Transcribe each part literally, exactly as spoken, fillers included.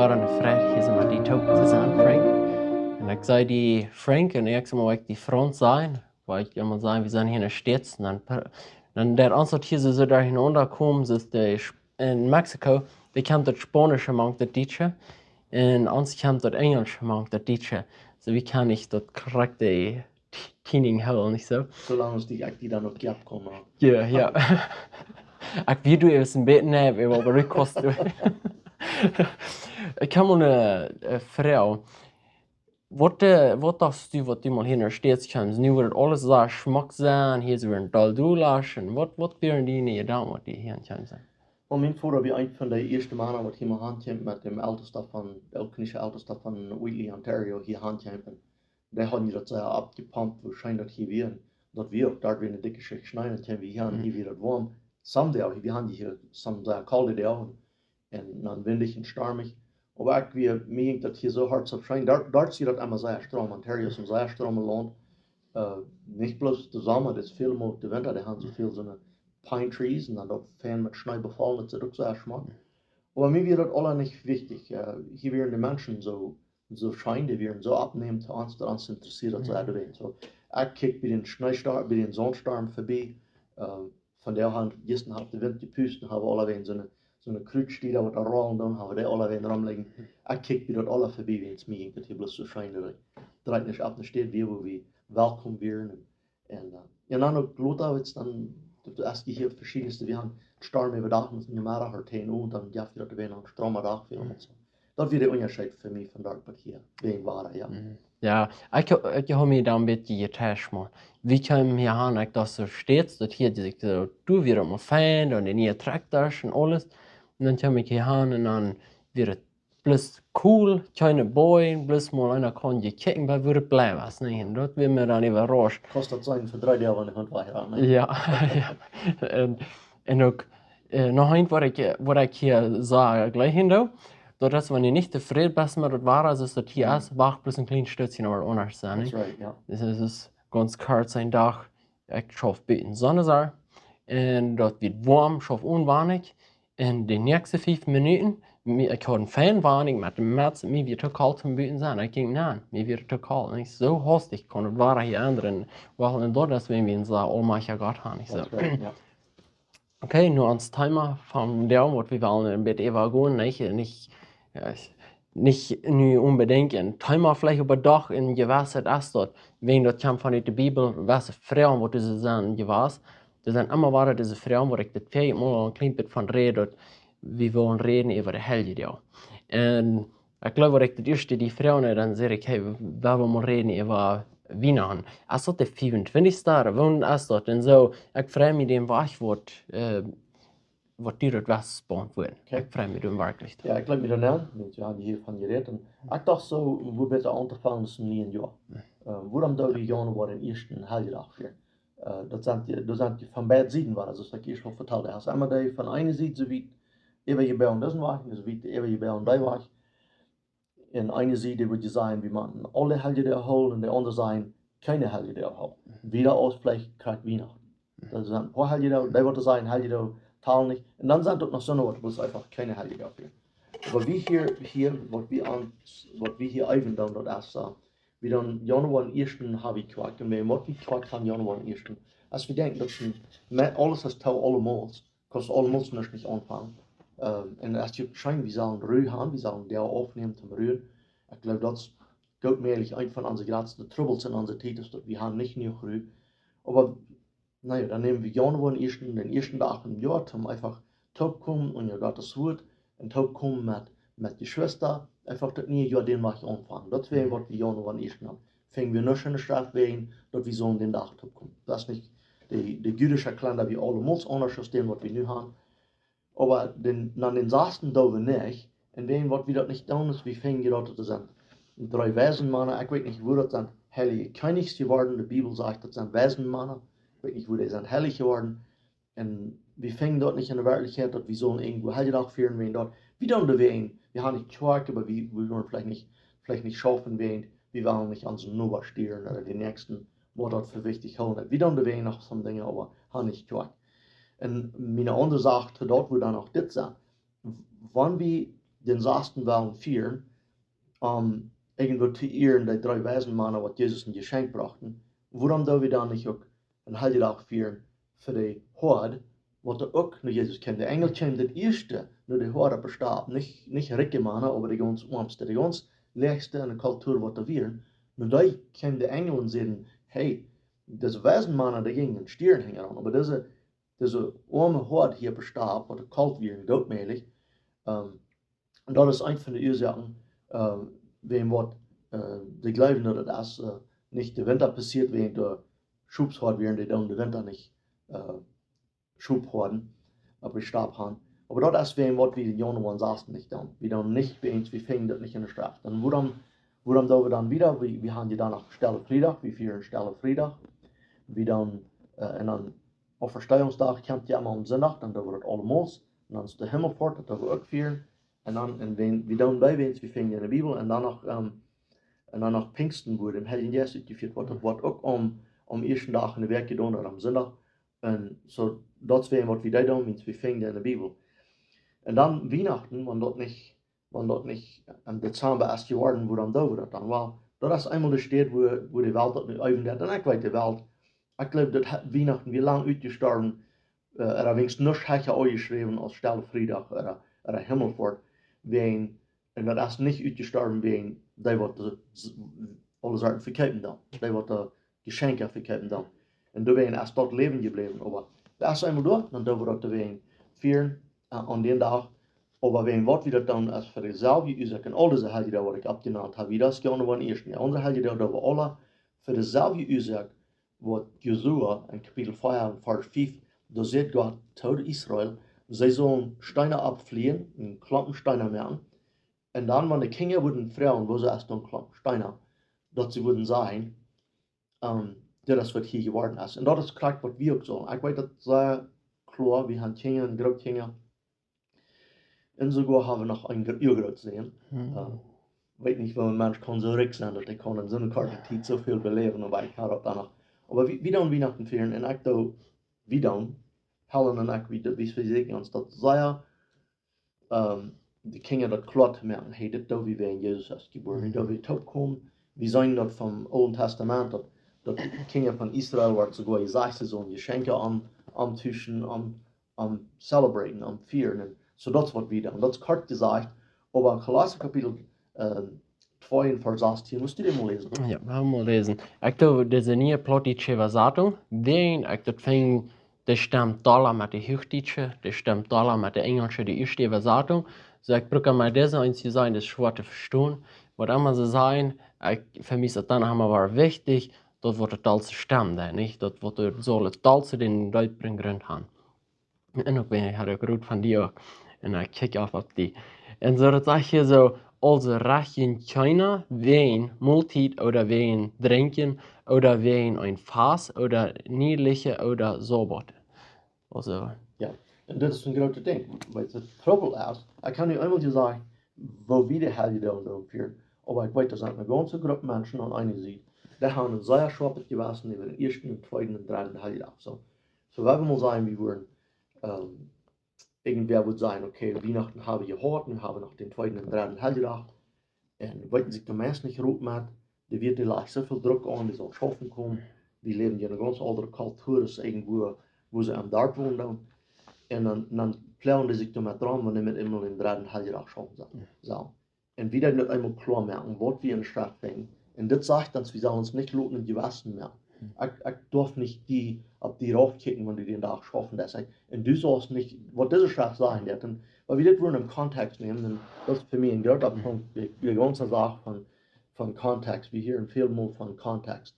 Waut eene Freid, hia met die toop to sennen, Frank. Un ekj saj die Frank un ekj saj mau, ekj die Frauns sent, wiels ekj emma saj, wie sent hia en de States. Un dan, dan daut ons daut hia soo, soo doa hinunja kjemt, es de Sp-, en Mexiko, dee kjemt daut Spaunische mank daut Dietsche. Un ons kjemt daut Enjelsche mank daut Dietsche. Soo, wie kjennen nich daut korrekte T-, Tuning hoolen, nich soo? Soo lang aus ekj die dan uk hia komen. Jo, jo. Ekj weet, du best een bät nervös, oba du kaust. Ekj hab mau eene, äh, Froag. Waut, äh, waut dochst du, waut du mol hia en de States kjeemst? Nu woat aules soo schmock sennen, hia es wada een Deel Dollasch. Un waut, waut wieren diene Jedanken, waut du hia aun kjeemst? Well, mien Voda wia eent von de ieeschte Mana, waut hia mau aunkaum met däm Eltesta von, de Elknische Eltesta von Wheatley, Ontario, hia aunkaum. Dee hauden daut sea oppjepompt, woo scheen daut hia wia. Un daut wia uk, doa wia eene dikje Schicht Schnee, dan kjeemen wie hia aun, hia wia daut woam. Someday, wie hauden hia some sea kolde Doag un, un dan windich un stormich. Oba ekj wia, mie jinkj daut hia soo hart soo scheen. Doa, doa es daut emma sea stroom. Ontario es een sea stroom Launt. Äh, nich bloos de Somma, daut es väl mea de Winta. Dee haben soo väl soone pine trees un dan daut fein met Schnee befault, daut es uk sea schmock. Oba mie wia daut aules nich wichtich. Äh, hia wieren de Menschen soo, soo scheen, dee wieren soo oppnämend to ons, daut ons interessead daut soo to seenen. Soo, ekj kjikj bie dän Schneestorm, bie dän Sauntstorm verbie. Äh, von doa aun, jistren haud de Wint jepust, dan haben wie aulawäajen soone, soone Krutstieda waut doa rollen, dan haben wie dee aulawäajen romligjen. Ekj kjikj bie daut aules verbie, wiels mie jinkj daut hia bloos soo scheen, daut ekj, daut ekj nich opp eene Städ wia, wua wie welkom wieren. Un, un, äh, un dan uk lota, wiels dan, daut es hia veschiedne, wie haben Storm äwadach, un dan Meddach ooda tieen Uhr, un dan jeft daut wada een Storm äwadach, väl mea soo. Daut wia de Unjascheet fa mie von doa bat hia, wäajen Wada, jo. Jo, ekj, ekj hab mie doa een bät jetäuscht, mau. Wie kjeemen hia aun, ekj docht soo States, daut hia, daut ekj soo, doa wia daut mau fein, un de niee Trakjtasch un aules. Un dan kjeem ekj hia aun un dan wia daut bloos kolt, kjeene Boojen, bloos mau eena kunn je kjikjen, wua daut bliewen es, nä? Un daut wia mie dan äwarauscht. Kaust daut seenen fa dree Doag, wan de Hunt wajch rant, nä? Jo, jo. Un, un uk, äh, noch eent, waut ekj, äh, waut ekj hia saj, jlikj hia uk, daut es, wan du nich tofräd best met daut Wada, soo aus daut hia es, wacht bloos een kjlien Stootje, dan woat daut aundasch sennen, nä? That's right, jo. Daut es, daut es gaunz kort, een Dach, ekj schauf buten Sonneschien. Un daut wia woam, schauf onweinig. Un de näakjste fief Minuten, mie, ekj haud eene feine Wohnung met de Mats, mie wia too kolt toom buten sennen. Ekj jinkj, nä, mie wia too kolt. Un ekj soo hastich kunn daut Wada hia endren. Well, un daut es, wan wie een soo aulmajchtja Gott haben, nich soo? That's right, jo. Okay, nu ons Thema von vondoag, waut wie wellen een bät äwagonen, nich, nich, jo, nich nu onbedinjt een Thema veleicht, oba doch een jewesset es daut. Wäajen daut kjemt von de Bibel, jewesse Froagen, waut doa sent jewast. Doa sent emma wada dise Froagen, waut ekj daut väaje Mol aul een kjlien bät von räd, daut wie wellen räden äwa de Heljedoag. Un ekj jleew, waut ekj daut ieeschte die Froag, dan saj ekj, hey, wie wellen mol räden äwa Wienachten. Es daut de fiefuntwintichste, ooda wan es daut? Un soo, ekj frei mie dän Wajch, waut, äh, waut du daut west beauntwuaden. Okay. Ekj frei mie doa werkjlich. Jo, ekj jleew mie doa aun, wiels wie haben hia von jerät. Un ekj docht soo, woo bäta auntofangen es een nieet Joa. Jo. Äh, wuarom doo wie Januoa dän ieeschten Heljedoag fieren? Äh, daut sent dee, daut sent dee von beid Sieden wada, soo aus ekj ieescht aul vetald. Daut es emma dee von eene Sied, soo wiet äwajebläwen disen Wajch, un soo wiet äwajebläwen dän Wajch. Un eene Sied, dee wudd je sajen, wie motten aule Heljedoag hoolen, un de aundre sajen, kjeene Heljedoag hoolen. Mhm. Wieda aus veleicht krakjt Wienachten. Mhm. Daut sent een poa Heljedoag, dee wudden sajen, Heljedoag talt nich. Un dan sent doa noch soone, waut bloos eefach kjeene Heljedoag fieren. Oba wie hia, hia, waut wie aun, waut wie hia äwen doonen, daut es, äh, wie doonen Januoa dän ieeschten haben wie Kjoakj. Un wie, waut wie Kjoakj haben Januoa dän ieeschten. Aus wie denkjen, daut es een, met aules es too aulemols. Kaust aulemols nuscht nich aunfangen. Ähm, un daut es uk scheen, wie sellen Ru haben, wie sellen Doag aufnämen toom Ruen. Ekj jleew, daut es goot mäajlich eent von onse jratste Trubbels en onse Tiet, es daut wie haben nich jenuach Ru. Oba, na jo, dan näm wie Januoa dän ieeschten, dän ieeschten Dach em Joa, toom eefach toopkomen unja Gottes Wuat un toopkomen met, met Jeschwista, eefach daut niee Joa dän Wajch aunfangen. Daut wia, mhm, waut wie Januoa dän ieeschten haben. Fungen wie nuscht en de Schreft wäajen, daut wie sellen dän Dach toopkomen. Daut es nich de, de jüdische Kalenda, wia aulemols aundasch aus dän, waut wie nu haben. Oba dän, aun dän sasten doo wie nich. Un wäajen waut wie daut nich doonen, es, wie fungen je daut, daut sent dree weise Mana, ekj weet nich, woo daut sent heilje Kjennichs jeworden. De Bibel sajcht, daut sent weise Mana. Ekj weet nich, woo dee sent heilich jeworden. Un wie fungen daut nich en de Werkjlichkjeit, daut wie sellen irjentwua Heljedoag fieren, wäajen daut, wie doonen doawäajen, wie haben nich Kjoakj, oba wie, wie wellen veleicht nich, veleicht nich schaufen wäajen, wie wellen nich onsen Noba stieren ooda dän Näakjsten, waut daut fa wichtich hoolen. Wie doonen doawäajen noch soone Dinja, oba haben nich Kjoakj. Un miene aundre Sach to daut wudd dan uk dit sennen. Wan wie dän sasten wellen fieren, om irjentwoo to ieren dee dree weisen Mana, waut Jesus een Jeschenkj brochten, wuarom doo wie dan nich uk een Heljedach fieren fa de Hoad, waut doa uk no Jesus kjeem? De Enjel kjeem daut ieeschte no de Hoad opp de Stap, nich, nich rikje Mana, oba de gaunz oamste, de gaunz läachste enne Kultua, waut doa wieren. No dee kjeemen de Enjel un säden: Hey, dise weisen Mana, dee jinjen Stieren hinjaraun, oba dise, dise oame Hoad hia opp de Stap, waut de Kjolt wieren, dootmäajlich, ähm, un daut es eent von de Uasoaken, äh, wuarom waut, äh, dee jleewen, daut daut es, äh, nich de Winta passieet, wäajen de Schophoad wieren, dee dan de Winta nich, äh, Schop hauden, opp de Stap han. Oba daut es wäajen waut wie en Januoa sasten nich doonen. Wie doonen nich, wäajen wie finjen daut nich enne Schreft. Un wuarom, wuarom doo wie dan wieda? Wie, wie haben je dan noch Stelle Friedach, wie fieren Stelle Friedach. Wie dan, äh, un dan Auferstehungsdach kjemt je emma aum Sindach, dan doo wie daut aulemol. Un dan es de Himmelfoat, daut doo wie uk fieren. Un dan, un wan, wie doonen bie, wäajen wie finjen en de Bibel, un dan noch, ähm, un dan noch Pinjsten, wua de Heilje Jeist utjefieet woat, daut woat uk aum, aum ieeschten Dach enne Wäakj jedonen, oda aum Sindach. Un soo, daut es wäajen waut wie dee doonen, wäajen wie finjen en de Bibel. Un dan Wienachten, wan daut nich, wan daut nich em Dezamba es jeworden, wuarom doo wie daut dan? Well, daut es eemol de Städ, wua, wua de Welt daut nu äwen deit. Un ekj weet, de Welt, ekj jleew, daut ha-, Wienachten wia lang utjestorwen, äh, oda weens nuscht haft je aunjeschräwen aus Stelle Friedach oda, oda Himmelfoat, wäajen, un daut es nich utjestorwen wäajen dee waut de, aule Sachen vekjeepen dan, dee waut de Jeschenkja vekjeepen dan. Un doawäajen es daut läwen jebläwen, oba daut es eemol doa, dan doo wie daut doawäajen fieren, äh, aun dän Dach, oba wäajen waut wie daut dan aus fa deselwje Uasoak un aul dise Heljedoag, waut ekj oppjenant hab, wie daut es Januoa ieeschten, jo, onse Heljedoag doo wie aula fa deselwje Uasoak, waut Josua en Kapitel vea un Varsch fief, doa sajcht Gott to Israel, see sullen Steena oppflieejen, een Klompen Steena moaken. Un dan, wan de Kjinja wudden froagen, woo es dan Klompen Steena, daut see wudden sajen, ähm, dit es waut hia jeworden es. Un daut es krakjt waut wie uk sullen. Ekj weet daut sea kloa, wie haben Kjinja un Grootkjinja. Un soogoa haben wie noch een Gro-, Uagrootsän. Mhm. Äh, weet nich, woo een Mensch kaun soo rikj sennen, daut hee kaun en soone korte Tiet soo väl beläwen, oba ekj hab daut dan noch. Oba wie, wie doonen Wienachten fieren un ekj doo, wie doonen, Helen un ekj, wie, wie, wie seenen ons daut sea, ähm, de Kjinja daut kloa to moaken, hey, dit doo wie, wan Jesus es jebuaren, dit doo wie toopkomen. Wie seenen daut vom Oolen Tastament, daut, daut de Kjinja von Israel woat soogoa jesajcht, see sullen Jeschenkja aun, auntuschen, aun, aun celebraten, aun fieren. Un soo daut es waut wie doonen. Daut es kort jesajcht, oba en Kolossa Kapitel, ähm, twee un Varsch sastieen, must du dän mol läsen? Jo, wie mol läsen. Ekj doo dise niee plautdietsche Äwasatunk, dee, ekj daut finj, dee stemt dolla met de huachdietsche, dee stemt dolla met de enjelsche, de ieeschte Äwasatunk. Soo, ekj bruck emma dise eent to sajen, daut es schwoa to vestonen. Waut emma see sajen, ekj, fa mie es daut dan emma wada wichtich, daut waut daut dollste stemt, nich? Daut waut daut saul daut dollste dän deepsten Grunt han. Un uk wan ekj haud uk Rot von die uk. Un ekj kjikj auf opp die. Un soo, daut sajcht hia soo, aulsoo rajcht kjeena wäajen Moltiet ooda wäajen Drinkjen ooda wäajen een Fast ooda Nielichkjeit ooda soo waut. Aulsoo. Jo, un daut es een grootet Dinkj. Wiels de Trubbel es, ekj hab nu eemol jesajcht, woo wie de Heljedoag doonen fieren, oba ekj weet, doa sent eene gaunze Grupp Menschen aun eene Sied, dee haben een sea schwoaret Jewessen äwa dän ieeschten un tweeden un dredden Heljedach. Soo, soo, wie wellen mol sajen, wie wudden, ähm, irjentwäa wudd sajen, okay, Wienachten hab wie jehaut, nu hab wie noch dän tweeden un dredden Heljedach. Un weeten sikj de Menschen nich Rot met, dee wia, dee lajcht soo väl Druck aun, dee saul schaufen komen. Wie läwen hia en eene gaunz aundre Kultua aus irjentwua, wua see aum Darp wonen dan. Un dan, dan ploagen dee sikj doamet rom, wan dee met eemol dän dredden Heljedach schaufen sellen. Jo. Soo. Un wie daut nu eemol kloa moaken, waut wie enne Schreft finjen. Un dit sajcht ons, wie sellen ons nich loten em Jewessen moaken. Ekj, ekj darf nich die opp die rauf kjikjen, wan du dän Dach schaufen deist. Ekj, un du saust nich, waut dise Schreft sajen deit, un wan wie dit wudden em Kontext nämen, dan daut es fa mie een groota Punkt, de, de gaunze Sach von, von Kontext. Wie hieren väl mol von Kontext.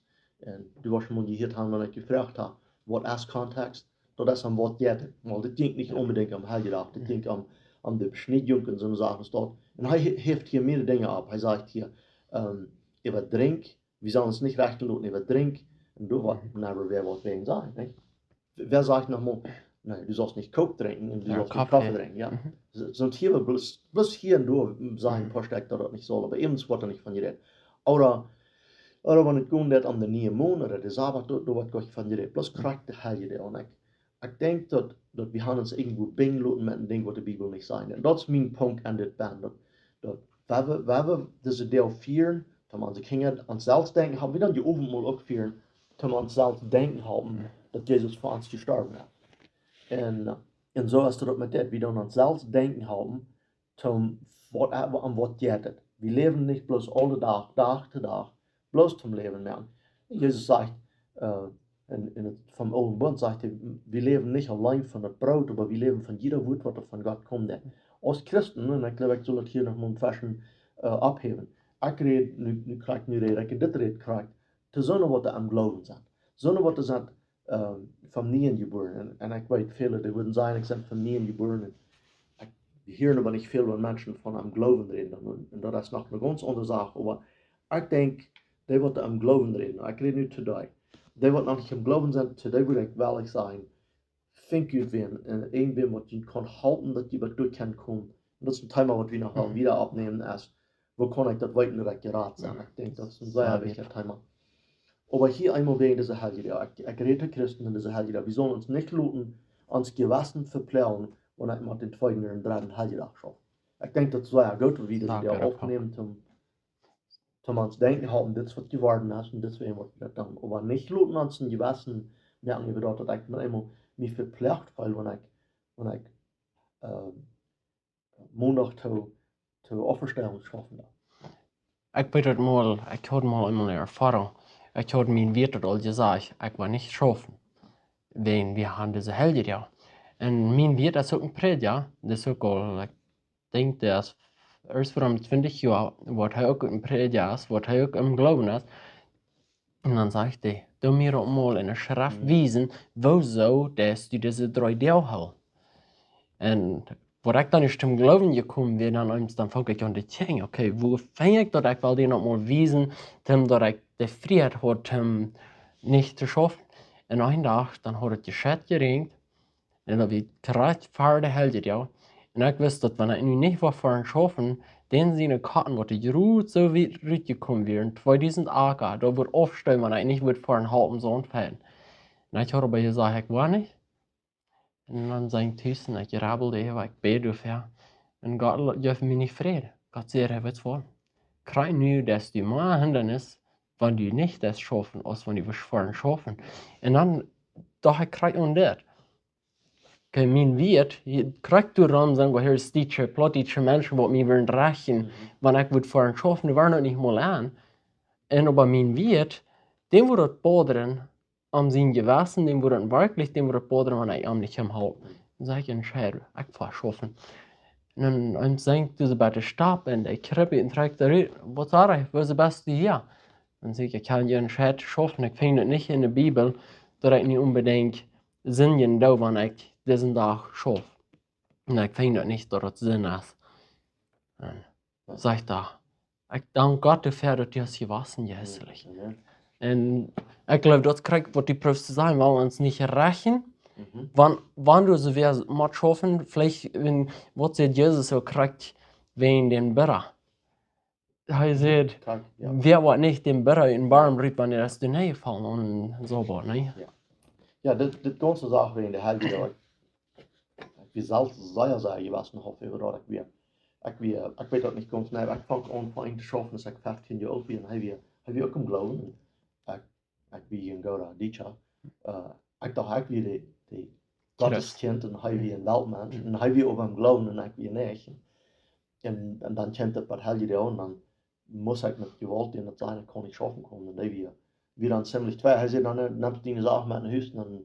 Un du woascht mol jehieet haben, wan ekj jefroacht hab, waut es Kontext? Daut es aun waut jeit et. Well, dit jinkj nich onbedinjt om Heljedach, dit jinkj om, om de Beschniedunk un soone Sachen es daut. Un hee he-, heft hia mearere Dinja opp. Hee sajcht hia, ähm, äwa Drinkj, wie sellen ons nich rechten loten äwa Drinkj. Un doa woat never wäa waut wäajen sajen, nich? Wäa sajcht noch mol, nä, du saust nich Coke drinkjen un du saust nich Koffe drinkjen, jo. Soo, soo hia bloos, bloos hia un doa sajen een poa Stekj daut daut nich saul, oba äwent woat doa nich von jerät. Ooda, ooda wan et gonen deit om dän nieen Moont ooda de Sabat, doa, doa woat nich von jerät. Bloos krakjt de Heljedoag, nich? ekj denkj daut, daut wie haben ons irjentwoo binjen loten met een Dinkj waut de Bibel nich sajcht. Un daut es mien Punkt aun dit Band. Daut, daut, wan wie, wan wie dise Deel fieren, dan onse Kjinja aun selfst denkjen halpen, wie dan dee Owentmol uk fieren, dan aun selfst denkjen halpen, daut Jesus fa ons jestorwen es. Un, äh, un soo es daut uk met dit, wie dan aun selfst denkjen halpen, toom, waut, äh, om waut jeit et? Wie läwen nich bloos aule Dach, Dach to Dach, bloos toom Läwen moaken. Jesus sajcht, äh, en, en daut, vom Oolen Bunt sajcht hee, wie läwen nich auleen von daut Broot, oba wie läwen von jieda Wuat waut von Gott kjemt. Aus Christen, un ekj jleew, ekj saul daut hia noch mol een bät, äh, opphäwen. Ekj räd nu, nu krakjt, nu räd ekj, dit räd krakjt to soone waut aum Gloowen sent. Soone waut sent, ähm, vom Nieen jebuaren. Un, un ekj weet, väle, dee wudden sajen, ekj sie vom Nieen jebuaren. Un ekj hia oba nich väl von Menschen von aum Gloowen räden. Un, un daut es noch eene gaunz aundre Sach. Oba ekj denkj, dee waut aum Gloowen räden, ekj räd nu to dee. Dee waut noch nich aum Gloowen sent, to dee wudd ekj wellich sajen, finjt junt wäm, un irjentwäm waut junt kaun halpen, daut jie waut derch kjennen komen. Un daut es een Thema waut wie noch wellen wieda oppnämen es, woo kaun ekj daut weeten daut ekj jerat sie? Ekj denkj daut es een sea wichtja Thema. Oba hia eemol wäajen dise Heljedach. Ekj, ekj räd to Christen en dise Heljedach. Wie sellen ons nich loten ons Jewessen veploagen, wan ekj met dän tweeden un dredden Heljedach schaufen. Ekj denkj daut es sea goot, daut wie dise Deel oppnämen, toom, toom ons denkjen halpen, dit es waut jeworden es un dit es wäajen waut wie daut doonen. Oba nich loten ons een Jewessen moaken äwa daut, daut ekj met eemol mie veploagt feel, wan ekj, wan ekj, ähm, Mondach to, to Auferstehung schaufen deed. Ekj weet daut mol, ekj haud mol eemol eene Erfoarunk. Ekj haud mien Wieet daut aul jesajcht, ekj wull nich schaufen. Wäajen wie haben dise Heljedach. Un mien Wieet es uk een Prädja, daut es uk aul, ekj denkj, daut es ieescht fa twintich Joa, waut hee uk een Prädja es, waut hee uk aum Gloowen es. Un dan sajcht hee, doo mie uk mol en de Schreft wiesen, woo soo daut du dise dree Doag hoolen. Un waut ekj dan ieescht toom Gloowen jekomen wia, dan, dan funk ekj aun to denkjen, okay, woo finj ekj daut ekj well dee noch mol wiesen, toom daut ekj de Frieheit haud, toom nich to schaufen. Un een Dach, dan haud et jescheit jeräajent, un daut wia krakjt ver de Heljedach. Un ekj wist daut, wan ekj nu nich wull foaren schaufen, dan siene Kotten, waut dee groot soo wiet rutjekomen wieren, tweedusent Acka, daut wudd aufstonen, wan ekj nich wudd foaren halpen soo feien. Un ekj haud oba jesajcht, ekj wull nich. Un dan sie ekj tus un ekj rabbeld äwa, ekj bäd doafäa. Un Gott lo-, jeef mie nich Fräd. Gott säd, hee wudd woaren. Kjrieech nu daut du mea Hindanis, wan du nich daut schaufen, aus wan du wurscht foaren schaufen. Un dan docht ekj krakjt aun dit. Okay, mien Wieet, hia krakjt doarom sent, woo hia es dee plautdietsche Menschen, waut mie wellen rechten, wan ekj wudd foaren schaufen, dee wieren daut nich mol aun. Un oba mien Wieet, dän wudd daut bodren, aun sien Jewessen, dän wudd daut werkjlich, dän wudd daut bodren, wan ekj am nich aunhoolen. Dan saj ekj, entscheid, ekj foa schaufen. Un dan, dan saj ekj, doo see bie de Stap un ekj kjrieech un trakj doa rut, waut saj ekj, woo best du hia? Dan saj ekj, ekj hab hia entscheid to schaufen, ekj finj daut nich en de Bibel, daut ekj nu onbedinjt sindjen doo, wan ekj disen Dach schauf. Un ekj finj daut nich, daut daut Sind es. Un sajcht hee, ekj dank Gott doafäa, daut du hast jewossen, jeistlich. Un ekj jleew, daut krakjt waut du proowst to sajen, wie wellen ons nich rechten. Wan, wan du soo wäa motst schaufen, veleicht, wan, waut sajcht Jesus soo krakjt wäajen dän Bidda? Hee sajcht, wäa woat nich dän Bidda ut dän Boom riepen, wan hee es doa nenn jefaulen un soo waut, nä? Jo, dit, dit gaunze Sach wäajen de Heljedach, ekj wia selfst sea, sea jewossen, haud äwa daut ekj wia. Ekj wia, ekj weet daut nich gaunz jeneiw, ekj funk aun foa eenem to schaufen, aus ekj feftieen Joa oolt wia, un hee wia, hee wia uk em Gloowen. Ekj, ekj wia een gooda Dietscha. Äh, ekj docht, ekj wia de, de Gotteskjint un hee wia een Weltmensch. Un hee wia oba em Gloowen un ekj wia nich. Un, un dan kjeem daut bie Heljedach un dan must ekj met Jewault en daut sajen, ekj kaun nich schaufen komen. Un dee wia, wia dan ziemlich twei. Hee säd, dan, äh, nemst diene Sachen met no Hus un dan,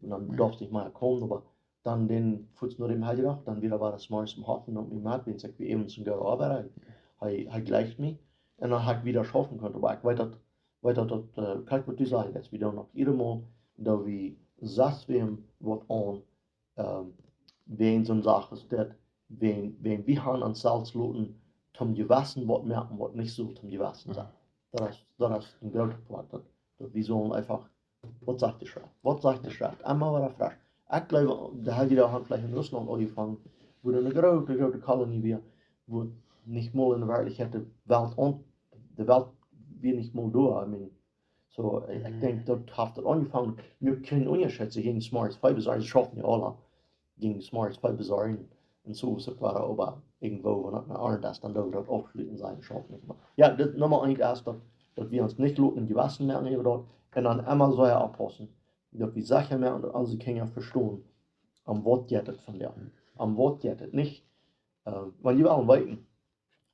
un dan darfst nich mea komen, oba dan dän fuaz no däm Heljedach, dan wia hee zemorjes om acht Uhr noch met mie, wiels ekj wia äwent sien gooda Oabeida. Hee, hee jleicht mie. Un dan haud ekj wada schaufen kunt, oba ekj weet daut, weet daut, daut, äh, krakjt waut du sajchst, daut wie dan noch jiedatmol, daut wie sest wäm waut aun, ähm, wäajen soone Sach es daut, wäajen, wäajen wie haben ons selfst loten toom Jewessen waut moaken, waut nich sull toom Jewessen sennen. Daut es, daut es een groota Punkt, daut, daut wie sellen eefach, waut sajcht de Schreft? Waut sajcht de Schreft? Emma wada fresch. Ekj jleew, de Heljedach haud veleicht en Russlaunt aunjefongen, wua eene groote, groote Kolonie wia, wua nich mol en de Werkjlichkjeit de Welt aun, de Welt wia nich mol doa, I mean, So, ekj denkj, daut haft daut aunjefongen. Nu kjeen Unjascheet, see jinjen zemorjes fiew Uhr, see schaufen je aula, jinjen zemorjes fiew Uhr un soo es daut wada, oba irjentwoo, wan daut aundret es, dan doo wie daut aufschluten, sajen, schauft nich mea. Jo, dit Numma eent es daut, daut wie ons nich loten Jewessen moaken äwa daut un dan emma soo oppaussen, daut wie secha moaken, daut onse Kjinja vestonen, om waut jeit et von däm. Om waut jeit et, nich? Wan jie wellen weeten,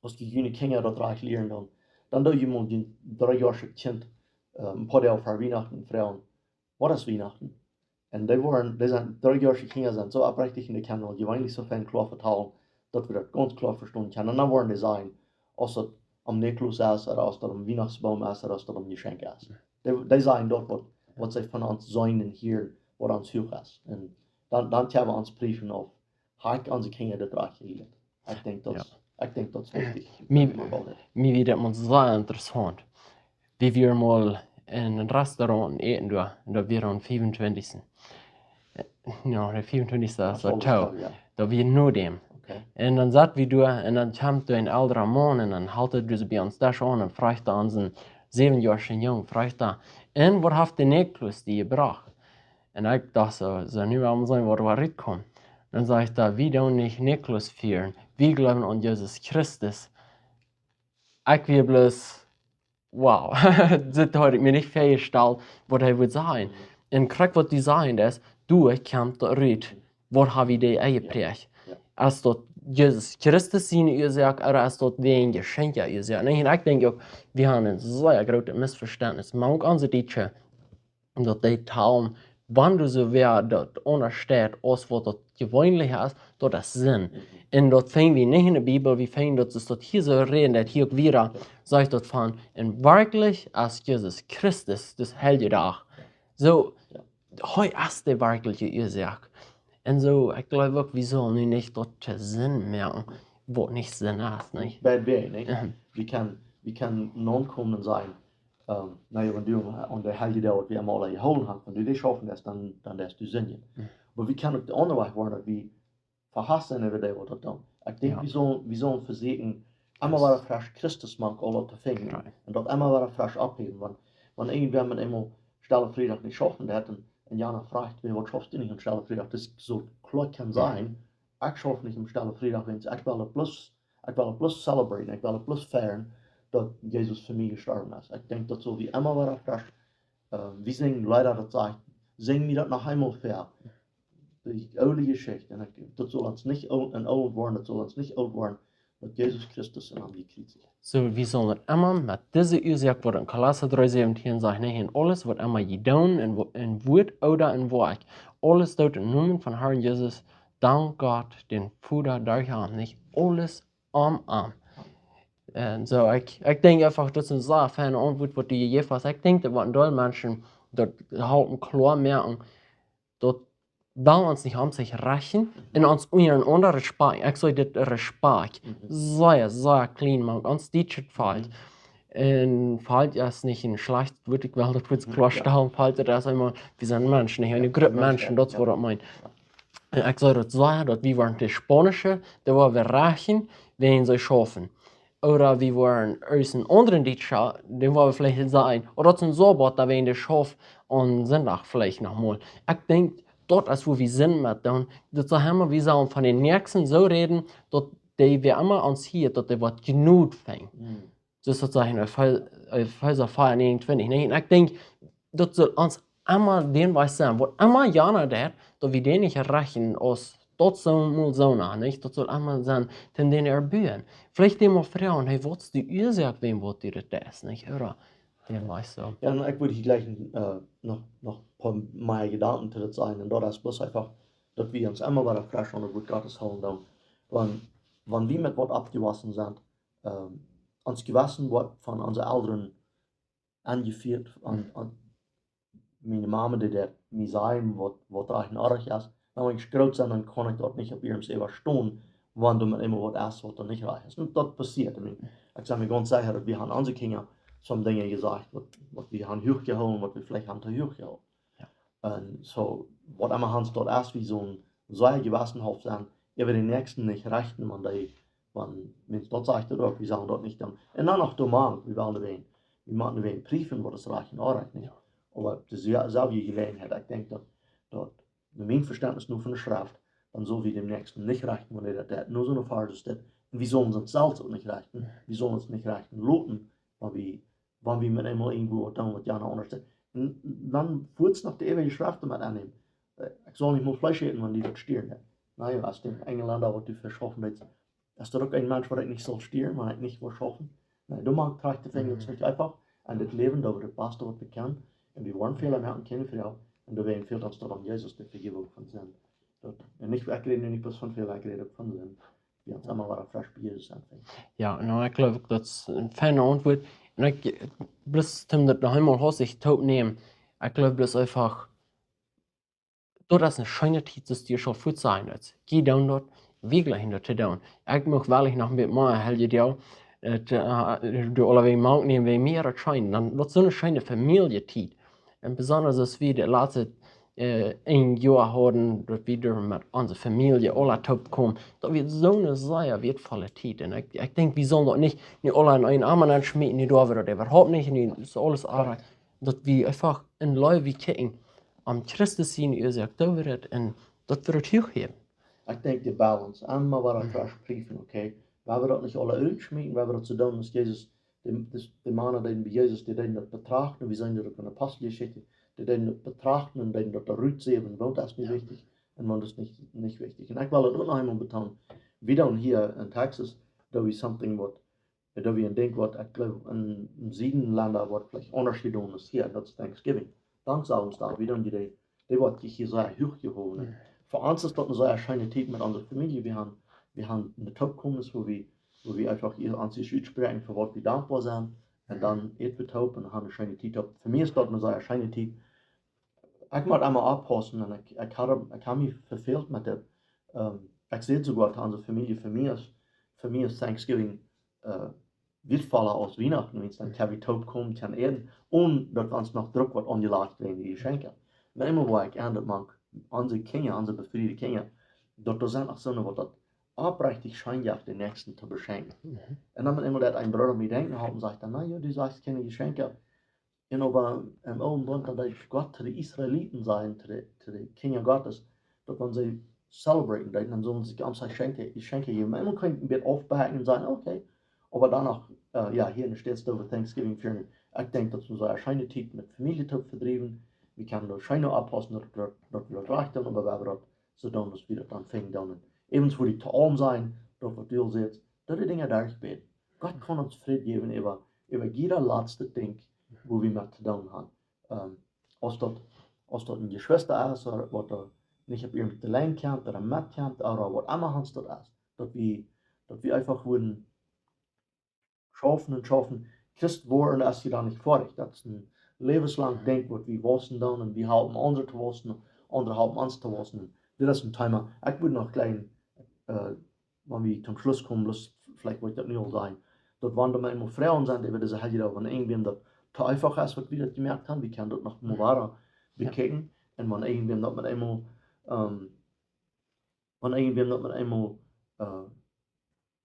aus jie june Kjinja daut rajcht lieren, dan, dan doo jie mol een dreejoaschet Kjint een poa Doag ver Wienachten froagen: "Waut es Wienachten?" Un dee woaren, dee sent, dreejoasche Kjinja sent soo opprechtich un dee kjennen aul jeweenlich soo väl kloa vetalen, daut wie daut gaunz kloa vestonen kjennen. Un dan woaren dee sajen, aus daut om Nikolaus es, ooda aus daut om Wienachtsboom es, ooda aus daut om Jeschenkj es. Dee, dee sajen daut, waut, waut see von ons seenen un hieren, waut ons huach es. Un dan, dan kjenn wie ons priefen, auf ha wie onse Kjinja daut rajcht jelieet. Ekj denkj daut, ekj denkj daut es wichtich. Mie, mie wia daut mol sea interessaunt. Wie wieren mol en een Restaurant äten doa, un daut wia aum fiefuntwintichsten. Jo, de fiefuntwintichste es daut Oktoba, jo. Daut wia no däm. Un dan saut wie doa un dan kjemt doa een elra Maun un dan helt hee dus bie ons Desch aun un fruach onsen säwenjoaschen Jung, fruach hee: "Un waut haft de Nikolaus die jebrocht?" Un ekj docht soo, soo, nu well wie seenen, waut doa rutkomt. Dan sajcht hee: "Wie doonen nich Nikolaus fieren, wie jleewen aun Jesus Christus." Ekj wia bloos, wow, dit haud ekj mie nich väajestalt, waut hee wudd sajen. Un krakjt waut du sajchst es, doa kjemt daut rut, waut ha wie die enjepräacht? Es daut Jesus Christus siene Uasoak, ooda es daut wäajen Jeschenkja Uasoak? Un ekj denkj uk, wie haben een sea grootet Missvestentnis, mau uk onse Dietsche, daut dee talen, wan du soo wäa daut unjascheet aus waut daut jeweenlich es, daut es Sind. Un daut finj wie nich en de Bibel, wie finjen daut, es daut hia soo räden, daut hia uk wada sajcht daut von, un werkjlich es Jesus Christus, daut Heilje Dach. Soo, hee es de werkjliche Uasoak. Un soo, ekj jleew uk, wie sellen nu nich daut to Sind moaken, waut nich Sind es, nich? Bad way, nich? Wie kjennen, wie kjennen nokomen un sajen, na jo, wan du aun de Heilje Dach, waut wie emma aula jehoolen haben, wan du dee schaufen deist, dan, dan deist du sindjen. Oba wie kjennen uk de aundre Wajch woaren, daut wie vehast sent äwa dee, waut daut doonen. Ekj denkj, wie sellen, wie sellen vesieekjen, emma wada fresch Christus mank aula to finjen. Un daut emma wada fresch opphäwen. Wan, wan irjentwäa met eemol Stelle Friedach nich schaufen deit un, un jana fruach: "Wäa, waut schaufst du nich aum Stelle Friedach?" Daut es soo kloa kaun sajen, ekj schauf nich aum Stelle Friedach, wiels ekj well bloos, ekj well bloos celebraten, ekj well bloos fieren, daut Jesus fa mie jestorwen es. Ekj denkj, daut sell wie emma wada fresch, wie sinjen Leeda, daut sajcht: "Sinj mie daut noch eemol väa." De oole Jeschicht, un ekj, daut sell ons nich ool-, een oolt woaren, daut sell ons nich ool woaren, daut Jesus Christus en am jekjriezicht es. Soo, wie sellen daut emma met dise Uasoak, waut en Kolossa dree säwentieen sajcht, nich? "En aules, waut emma jie doonen, en Wo-, en Wuat ooda en Woakj, aules doot em Nomen von Harn Jesus, dankt Gott, dän Voda, derch am", nich? Aules om am. Un soo, ekj, ekj denkj eefach, daut es een sea feine Auntwuat, waut du jejäft hast. Ekj denkj, daut woat een Deel Menschen daut halpen kloa moaken, daut well ons nich om sikj rechten un ons unjarenaunda Respakjt. Ekj saj dit Respakjt. Sea, sea kjlien, mau ons Dietschet fält. Un fält es nich een schlajchtet Wuat, ekj well daut Wuat kloastalen, fält, daut es eemol, wie sent Menschen, nich? Eene Grupp Menschen, daut es waut ekj meen. Un ekj saj daut sea, daut wie woaren de Spaunische, dee woaren wie rechten, wäajen see schaufen. Ooda wie woaren aus een aundren Dietscha, dän woa wie veleicht sajen, ooda daut es een Sabat, daut wie en de Schauf aum Sindach veleicht noch mol. Ekj denkj, daut es woo wie sent met dän. Daut sajcht emma, wie sellen von dän Näakjsten soo räden, daut dee, wäa emma ons hieet, daut dee waut Jnod finjt. Soo es daut sajcht en Efeesa, Efeesa vea näajenuntwintich, nä? Un ekj denkj, daut saul ons emma dän Wajch sennen. Waut emma jana deit, daut wie dän nich rechten aus daut soo mol soo, nä? Daut saul emma sennen, dän, dän erbuen. Veleicht dän mol froagen: "Hey, waut es de Uasoak, wäajen waut du daut deist?" Nich? Ooda dän Wajch soo. Jo, un ekj wudd hia jlikj, äh, noch, noch een poa mea Jedanken to daut sajen. Un daut es bloos eefach, daut wie ons emma wada fresch aun daut Wuat Gottes hoolen doonen. Wan, wan wie met waut oppjewossen sent, ähm, ons Jewessen woat von onse Elren aunjefieet, aun, aun miene Mame, dee deed mie sajen, waut, waut rajcht un orrajcht es. Dan, wan ekj groot sie, dan kaun ekj daut nich opp iernst äwastonen, wan doa met eemol waut es, waut doa nich rajcht es. Un daut passieet. I mean, ekj sie mie gaunz secha, daut wie haben onse Kjinja some Dinja jesajcht, waut, waut wie haben huach jehoolen, waut wie veleicht haben too huach jehoolen. Jo. Un soo, waut emma Hans daut es, wie sellen sea jewessenhauft sennen, äwa dän Näakjsten nich rechten, wan dee, wan, wan daut sajcht, daut uk, wie sellen daut nich doonen. Un dan noch doa mank, wie wellen doa wäajen wie motten wäajen priefen, waut es rajcht un orrajcht, nich? Jo. Oba de se-, selwje Jeläajenheit, ekj denkj daut, daut no mien Vestentnis no von de Schreft, dan sull wie däm Näakjsten nich rechten, wan hee daut deit, no soone Varsch es dit. Un wie sullen ons selfst uk nich rechten. Wie sullen ons nich rechten loten, wan wie, wan wie met eemol irjentwua waut doonen, waut jana aundasch deit. Un dan fuats noch de eewje Schreft met aunnämen. Äh, ekj saul nich mol Fleesch äten, wan dee daut stieren deit. Na jo, aus dän Enjlenda, waut du veschaufen deist, es daut uk een Mensch, waut ekj nich saul stieren, wan ekj nich well schaufen? Na, du machst rajchte Finja, daut es nich eefach. Un dit Läwen, daut wie daut baste, waut wie kjennen. Un wie woaren Fäla moaken, kjeene Froag. Un doawäajen fält ons daut aun Jesus, de Vejäwunk von Sind. Daut, un nich, ekj räd nu nich bloos von Fäla, ekj räd uk von Sind. Wie ons emma wada fresch bie Jesus aunfangen. Jo, nu, ekj jleew uk, daut es eene feine Auntwuat. Un ekj, bloos om daut noch eemol hastich tooptonämen, ekj jleew bloos eefach, daut es eene scheene Tiet, daut du schaust fuats sennen. Jie doonen daut, wie jleichen daut to doonen. Ekj mucht werkjlich noch een bät mea, Helge, jo, äh, to, äh, doa aulawäajen mank nämen, wäajen mie daut scheen. Dan, daut es soone scheene Familjetiet. Un besonda aus wie de latste, äh, een Joa hauden, daut wie doa met onse Famielje aula toopkjeemen. Daut wia soone sea wieetvolle Tiet. Un ekj, ekj denkj, wie sellen daut nich, nich aula en een Ammen schmieten, nich doa, daut äwahaupt nich, nich es aules oarm. Daut wie eefach en Leew, wie kjikjen, om Christus siene Uasoak, daut wie daut, un daut wie daut huach häwen. Ekj denkj, de Balance, emma wada fresch priefen, okay? Wie woaren daut nich aula utschmieten, wie woaren daut soo doonen, aus Jesus, de, de, de Mana, dee bie Jesus, dee deeden daut betrachten, un wie seenen daut uk en de Aposteljeschicht, dee deeden daut betrachten un deeden daut doa rutsäwen, waut es nu wichtich un waut es nich, nich wichtich. Un ekj well daut uk noch eemol betoonen, wie doonen hia en Texas, doa wie something waut, doa wie een Dinkj waut, ekj jleew, en, en Süden Lenda woat veleicht aundasch jedonen aus hia, daut es Thanksgiving. Danksagung es doa, wie doonen dee, dee woat hia sea huach jehowen. Mhm. Fa ons es daut eene sea scheene Tiet met onse Famielje. Wie haben, wie haben eene Toopkomes, wua wie, wua wie eefach hia ons utspräakjen fa waut wie dankboa sent. Un dan äten wie toop un haben eene scheene Tiet toop. Fa mie es daut eene sea scheene Tiet. Ekj mott emma oppaussen un ekj, ekj hab, ekj hab mie vefält met dit. Ähm, ekj säd soogoa to onse Famielje, fa mie es, fa mie es Thanksgiving, äh, wieetvolla aus Wienachten, wan wie dan kjennen toopkomen, kjennen äten, onen daut wie ons noch Druck woat aunjelajcht wäajen de Jeschenkja. Oba emma wua ekj aun daut mank, onse Kjinja, onse befriede Kjinja, daut doa sent uk soone, waut daut oprechtich scheen jeft, dän Näakjsten to beschenkjen. Mhm. Un dan mott emma daut een Brooda mie denkjen halpen un sajcht dan: "Na jo, du sajchst kjeene Jeschenkja." Un oba em Oolen Bunt, daut deed Gott to de Israeliten sajen, to de, to de Kjinja Gottes, daut wan see celebraten deeden, dan sullen see sikj aun Jeschenkja, Jeschenkja jäwen. Oba emma kunn ekj een bät aufbäakjen un sajen: "Okay." Oba dan noch, äh, jo, hia en de States doo wie Thanksgiving fieren. Ekj denkj, daut es eene sea scheene Tiet met Famielje to vedriewen. Wie kjennen doa scheen oppaussen, daut, daut, daut wie daut rajcht doonen, oba wie haben daut soo doonen, aus wie daut dan finjen doonen. Äwent wua dee to aum sent, daut waut du aul sajchst, daut dee Dinja derchbäden. Gott kaun ons Fräd jäwen äwa, äwa jieda latste Dinkj, wua wie met to doonen haben. Ähm, aus daut, aus daut een Jeschwista es, ooda waut doa nich opp irjent de Lien kjemt, ooda met kjemt, ooda waut emma ons daut es. Daut wie, daut wie eefach wudden schaufen un schaufen. Christ woaren es je dan nich foadich. Daut es een läwenslanget Dinkj, waut wie waussen doonen. Un wie halpen aundre to waussen, aundre halpen ons to waussen. Dit es een Thema. Ekj wudd noch jlikj, äh, wan wie toom Schluss komen, bloos veleicht wudd ekj daut nu aul sajen. Daut wan doa mau eemol Froagen sent äwa dise Heljedach, wan irjentwäm daut too eefach es, waut wie daut jemoakt haben, wie kjennen daut noch mol wada bekjikjen. Un wan irjentwäm daut met eemol, ähm, wan irjentwäm daut met eemol, äh,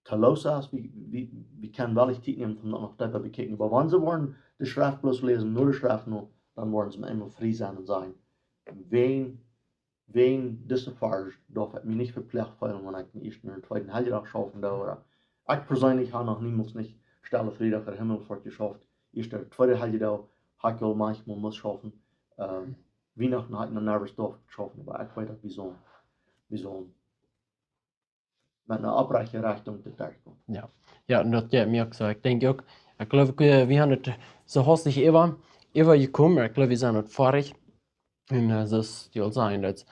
too loos es, wie, wie, wie kjennen wellich Tiet nämen, om daut noch deepa bekjikjen. Oba wan see woaren de Schreft bloos läsen, no de Schreft no, dan woaren see met eemol frie sennen un sajen: "Wäajen, wäajen dise Varsch darf ekj mie nich veplecht feelen, wan ekj dän ieeschten un dän tweeden Heljedach schaufen doo." Ooda ekj perseenlich hab noch niemols nich Stelle Friedach ooda Himmelfoat jeschauft. Ieeschte, tweede Heljedach hab ekj aul maunchmol must schaufen. Ähm, Wienachten hab ekj noch never jeschauft, oba ekj weet, daut wie sellen, wie sellen met eene oprajchte Rechtunk doa derchkomen. Jo. Jo, un daut jeit mie uk soo. Ekj denkj uk, ekj jleew, ekj, äh, wie haben daut soo hastich äwa, äwajekomen, ekj jleew, wie sent daut foadich. Un, äh, soo aus du aul sajchst, daut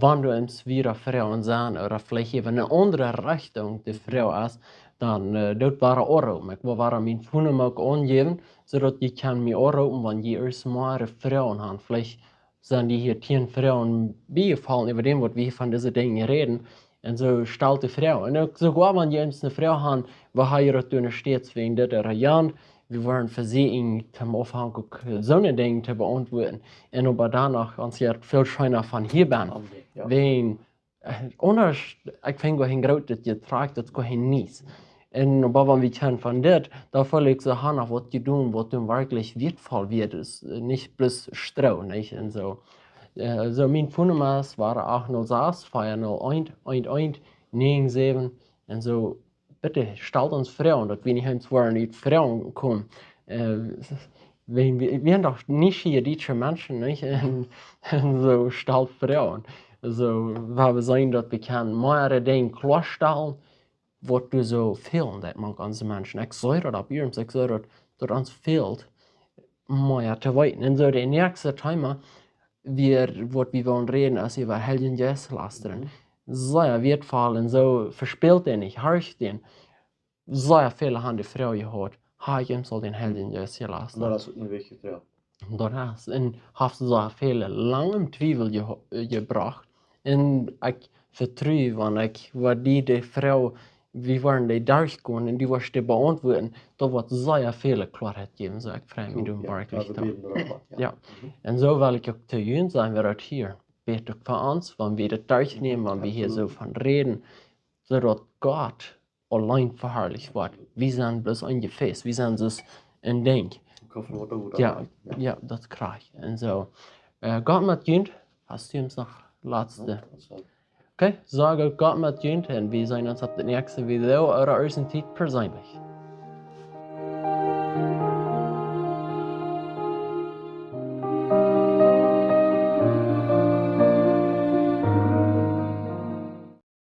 wan du eent wieda Froagen sent, ooda veleicht äwa eene aundre Rechtunk de Froag es, dan, äh, doot wada aunroopen. Ekj well wada miene Foonnumma uk aunjäwen, soo daut jie kjennen mie aunroopen, wan jie ieescht mol Froagen haben. Veleicht sent die hia tieen Froagen biejefollen äwa däm, waut wie von dise Dinja räden. Un soo stalt de Froag. Un uk soogoa, wan jie eent eene Froag haben, woo ha jie daut doa en de States wäajen dit ooda jant, wie woaren vesieekjen, toom Aunfank uk soone Dinja to beauntwuaden. Un oba dan noch ons hia väl scheena von hia bennen. Amen. Jo. Wäajen, äh, aundasch, ekj finj, woo een grootet Jetrakj, daut es woo een Nies. Un oba wan wie kjennen von dit, dan feel ekj soo, ha noch waut jedonen, waut dan werkjlich wieetvoll wia, es, äh, nich bloos Stroo, nich? Un soo. Äh, soo, mien Phone Numma es, wia acht null sas, vea null eent, eent eent, näajen säwen. Un soo, bitte stalt ons Froagen, daut wie nich eemol woaren ut Froagen komen. Äh, wie, wie, wie sent doch nich hia dietsche Menschen, nich? Un, un soo stalt Froagen. Soo, wua wie seenen, daut wie kjennen mea Dinja kloastalen, waut doa soo fält, daut mank onse Menschen. Ekj see daut opp iernst, ekj see daut, daut ons fält, mea to weeten. Un soo, daut näakjste Thema, wia, waut wie wellen räden, es äwa Heiljen Jeist lastren. Mhm. Sea wieetvoll un soo, vespält dän nich, horcht dän. Sea väle haben de Froag jehaut, ha ekj eemol dän Heiljen Jeist jelastren? Daut es uk eene wichtje Froag. Daut es, un haft sea väle lang em Twiewel je-, äh, jebrocht. Un ekj vetru, wan ekj, waut dee, dee Froag, wie woaren dee derchgonen un dee woascht dee beauntwuaden, daut woat sea väl Kloarheit jäwen, soo ekj frei mie. Cool, doa ja, werkjlich. Wie bäden doaräwa, ja. Ja. Mhm. Un soo well ekj uk to junt sajen, wäa daut hia, bät uk fa ons, wan wie daut derchnämen, wan wie hia soo, absolut, von räden, soo daut Gott auleen veharlicht woat. Wie sent bloos een Jefäs, wie sent bloos een Dinkj. Kopp von Wota, Wota. Ja, ja, daut kjrie ekj. Un soo, äh, Gott met junt, hast du ons noch latste? Ja, daut es waut. Okay, saj ekj Gott met junt un wie seenen ons opp de näakjste Video, ooda eascht een Tiet perseenlich.